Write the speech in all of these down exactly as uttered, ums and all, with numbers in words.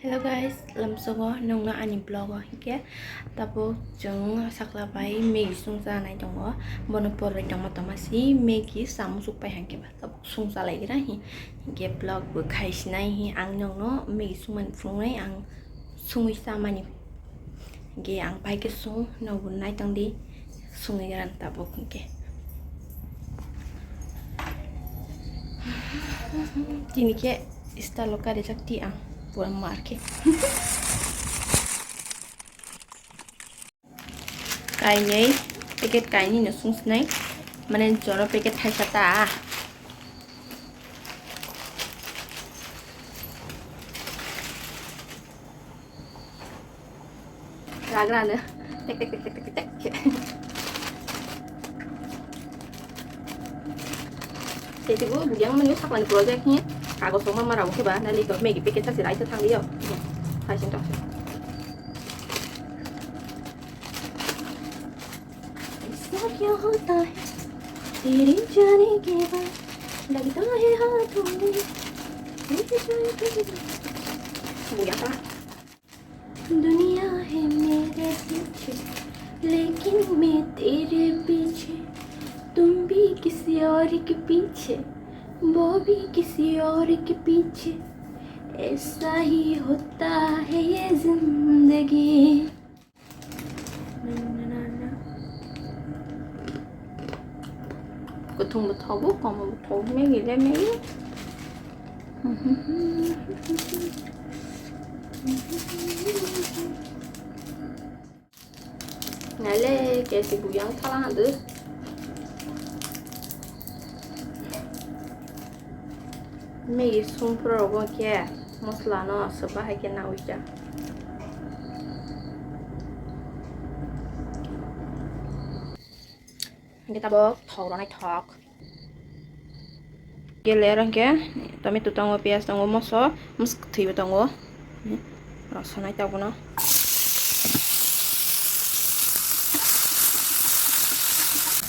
Hello guys, lamsogo nongno ani vlog o hinkhe tabuk chwng sakla bai Maggie songcha nai tongo. Bono porbai tongma tongma si Maggie samung sukpai hinkhe ba tabuk songcha laigra hi. Hinkhe vlog bo khai sinai hi ang nongno Maggie songmani phunuknai ang songwi chamani. Hinkhe ang pai khe song nogo naitong di. Songwi gra tabuk hinkhe. Tini khe style o karijak ti ang pura mar khe. Kainwi, packet kainwi no sung sinai. Mane jora packet thaisa ta. Ragrano. Tek, tek, tek, tek, tek, tek. Tei tei bo bugi ang nangyo saklani project ni kagos rok ma mara khe ba nali ko Maggie packet sa se rai ta thang yo. Hai sing tong. ऐसा क्या होता है तेरे जाने के बाद, लगता है हाथों में तेरे जाने के बाद। Bugi ang ta. दुनिया है मेरे पीछे, लेकिन मैं तेरे पीछे। तुम भी किसी और के पीछे, वो भी किसी और के पीछे। ऐसा ही होता है ये जिंदगी। Kuthung bo thogo, komo bo thogo, Maggie le Maggie. Nale kesi buyang thala hadu. Maggie songphuru rogo khe mosola no swba hai khe nawi kha. Hingke tabok thok rwnai thok. Gele aro hingke tomato tongo, piyaj tongo, moso, moso kwthwi bo tongo. Rw sonai tabuk no.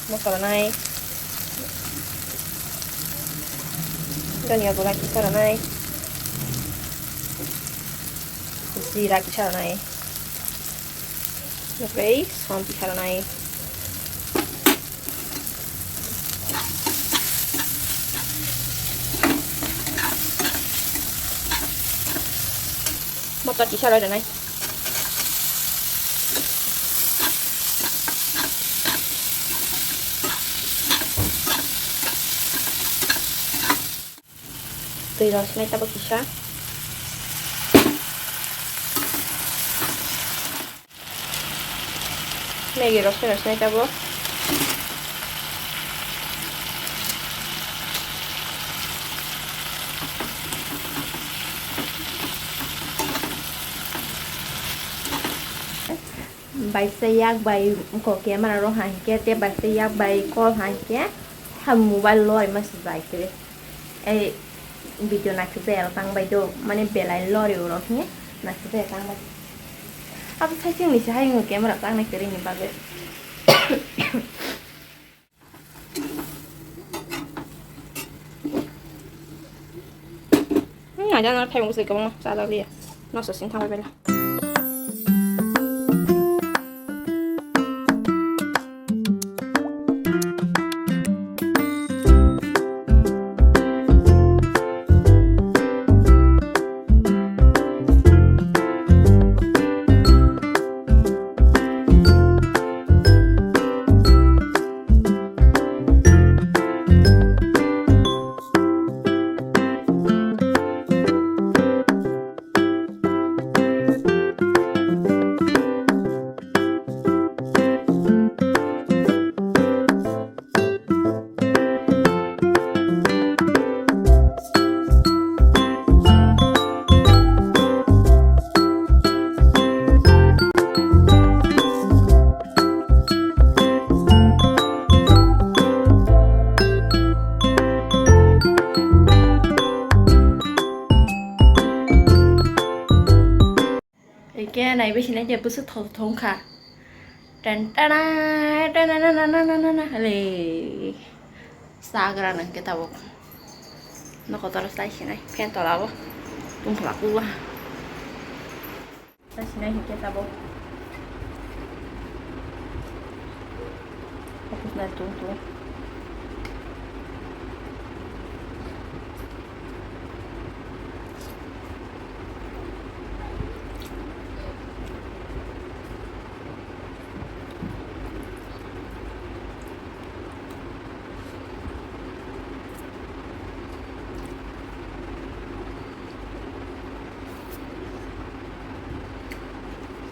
Moso rwnai. Dhania gura kisa rwnai. Jira kisa rwnai. Oke, sampi kha rwnai. Mata kisa rwnai. Twi rw sinai tabuk kisa. Maggie rw sinai tabuk. Baisa yak bai ko camera ro hai khe, tei baisa yak bai call hai khe, ha mobile loi ma se bai khe. Ei video naithok jaya rok tang bai do, mane belai lori oro hinwi naithok jaya tang bai. Abo sai chwng ni se hai wngkhe camera tang nai kwrwi ni bagwi. Hmm, aja na thaimung se kwbangma chajak liya. Nosto sing thang bai bela. Eke nai bisi nai je bwswk thok thok wngkha. Tan tana, tana na na na na na na. Hale. Chagra nang ke tabuk. Nokotoro chai sinai. Fan tola bo. Tungkla kula. Ta sinai hinkhe tabuk. Office na tung tung.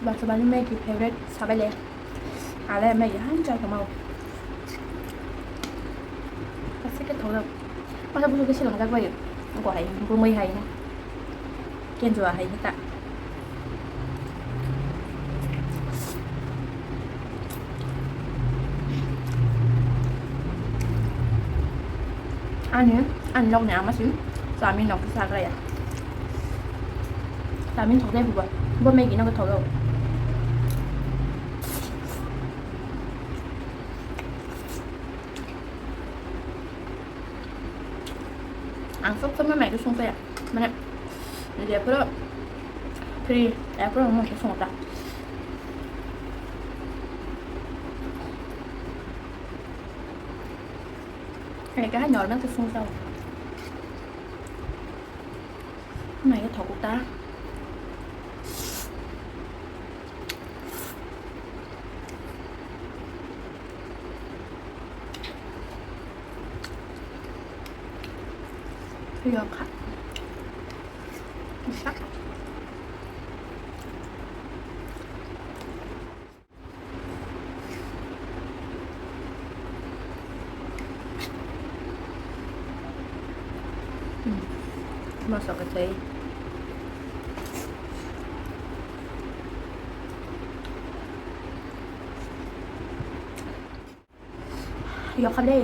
Bachobani Maggi favorite sabai le. Ale Maggi han chai tongmao. Aswk khe thok jak. Masa busu khe swnam jak bai. Bo hai, bo mai hai. Kenjua hai ta. Ani, ani nokni ama si chowmin rok khe chagra ya. Chowmin thok de bubo. Bo Maggi no khe thok o. Ang sob somoi Maggi songchaya. Mane, je phuru free, aphuru ang Maggi songo ta. Ekha normal khe songchao. Maggi thok ta. Yok. Sak. Hmm. Masuk ke cai. Yok kha de.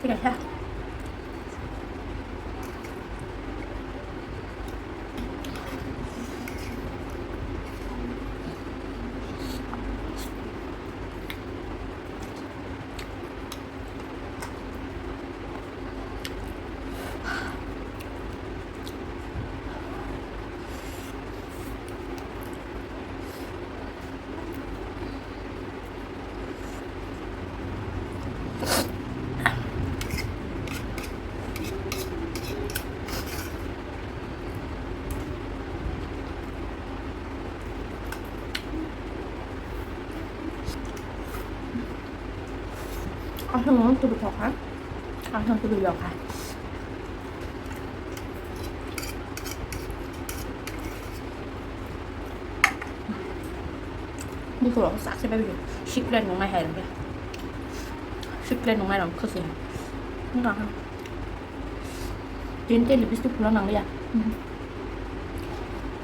Tidak ya. Aswk no tubui thok kha, aswk no tubui yok kha. Buku rok sak se bai secret nung nai hai rok. Secret nung nai rok khosoi. Nung kha. Tin te lipstick phula nang ya.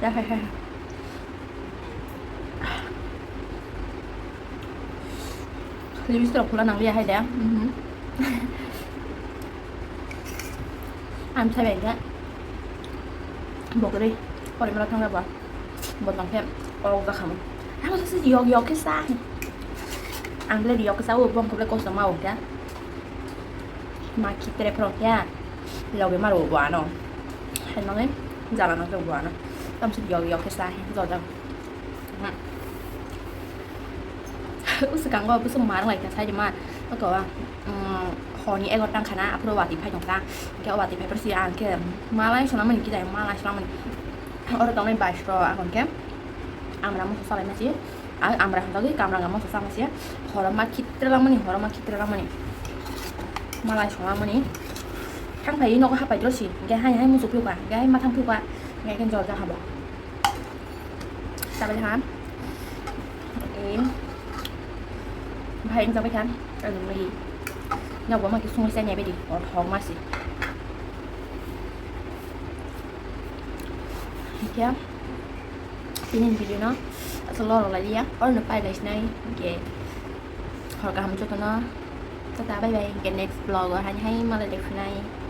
Ya hai hai. Lipstick rok phula nang liya hai de. Mhm. Ang sai bai khe. Bo kwrwi. Porimala thang ba. Bo tong khe. Kok da khamo. Ang se yok yok khe sa. Ang le yok khe sa o bong khe kosom ma o khe. Ma khitre phro khe. Loge maro bo ano. Hai nang jala nang bo ano. Tam se yok yok khe sa. Jodang. Uswkango bwswk marwng lai kha sai ma. Oko, um, horni egarota wngkha na, aphuru watwi phai tongkha. Hwnkhe o watwi phai phuru si ang khe malai swnamani kisa, malai swnamani. Oro tongnai bais rok ang hwnkhe amra moso salai masi. Ang amra hwnkhe kamranga moso sama si. Horoma khitre lamani, horoma khitre lamani. Malai swnamani. Thang phai nogo hapai dro si. Hwnkhe hai hai muchuk phiyokha, hwnkhe hai ma thang phiyokha. Hwnkhe khe jor ja habo. Sabai ha. Eh. Bahai wng sabai kha. Ang nung nai. Nogo ma khe sungwi chai nai bai di. O thok ma se. Hingkhe. Tini video no. Asal lorok lai ya. Or no pai lai sinai. Hingkhe. Hor kaham joto no. Tata bye bye. Hingkhe next vlog o hai hai malai lai sinai.